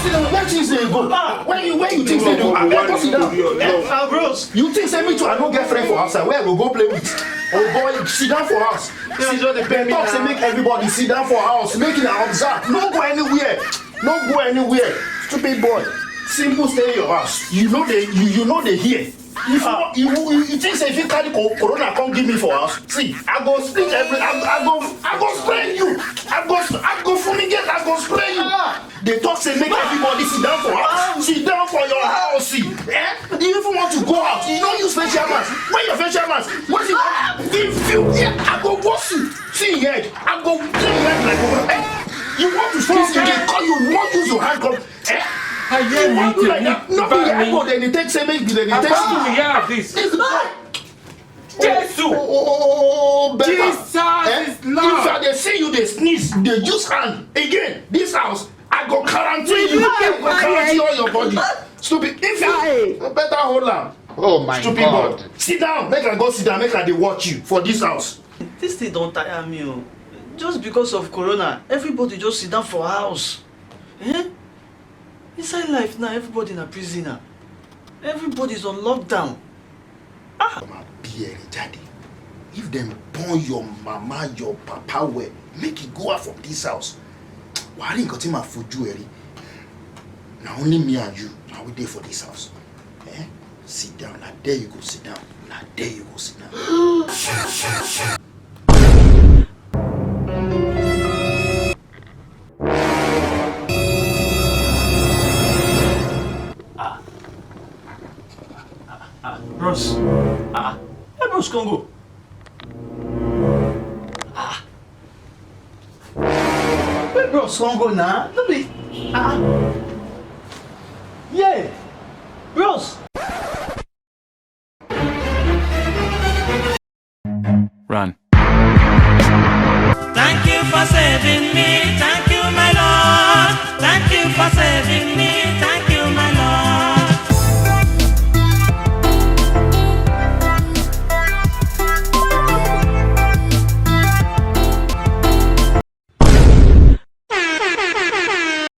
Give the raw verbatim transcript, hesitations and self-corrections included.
Where things dey go? Where you where you think say you abeg go sit down? Ah, bros. You think say me too I no get friend for outside wey I go go play with? Oh boy, sit down for house. Dem talk say make everybody sit down for house, make una observe, no go anywhere, no go anywhere. Stupid boy, simple, stay your house. You no dey you you no dey hear. If you you you you think say if you carry co- corona come give me for house, see, I go split every I, I go I go spray you. I go I go fumigate, I go spray you. They talk say make everybody sit down for house. Sit down for your house. See, eh? You even want to go out. You don't use facial mask. Wear your facial mask. What if you if you yeah, I go wash you. See your head. I go clean your head like over. Eh? You want to squeeze you dey call you won't use your hand come. Eh? You want to like that? No be the eyeball dem dey take say make you dey take. This boy. Jesus! Oh, oh, oh, oh, oh, better. Jesus is Lord. If I dey see you dey sneeze, dey use hand again, this house, I go guarantee you, I go guarantee all your body. Stupid. If you better hold am. Oh my Stupid God. Boy. Sit down, make I go sit down, make I dey watch you for this house. This thing don tire me o. Just because of corona, everybody just sit down for house. Eh? Inside life now, everybody na prisoner. Everybody is on lockdown. Ah! Ọmọ abiyẹrẹ jáde. If dem born your mama, your papa well, make e go out from this house. Wàá rí nǹkan tí màá fojú ẹ rí. Na only me and you na we dey for this house. Eh? Sit down. Na there you go sit down. Na there you go sit down. Ah. Ah, ah, bros. Ah, ah. Hey, bros, come go. Ah. Hey, bros, come go now. No be. Ah. Yeah. Bros. Run. Thank you for saving me. Thank you, my Lord. Thank you for saving me.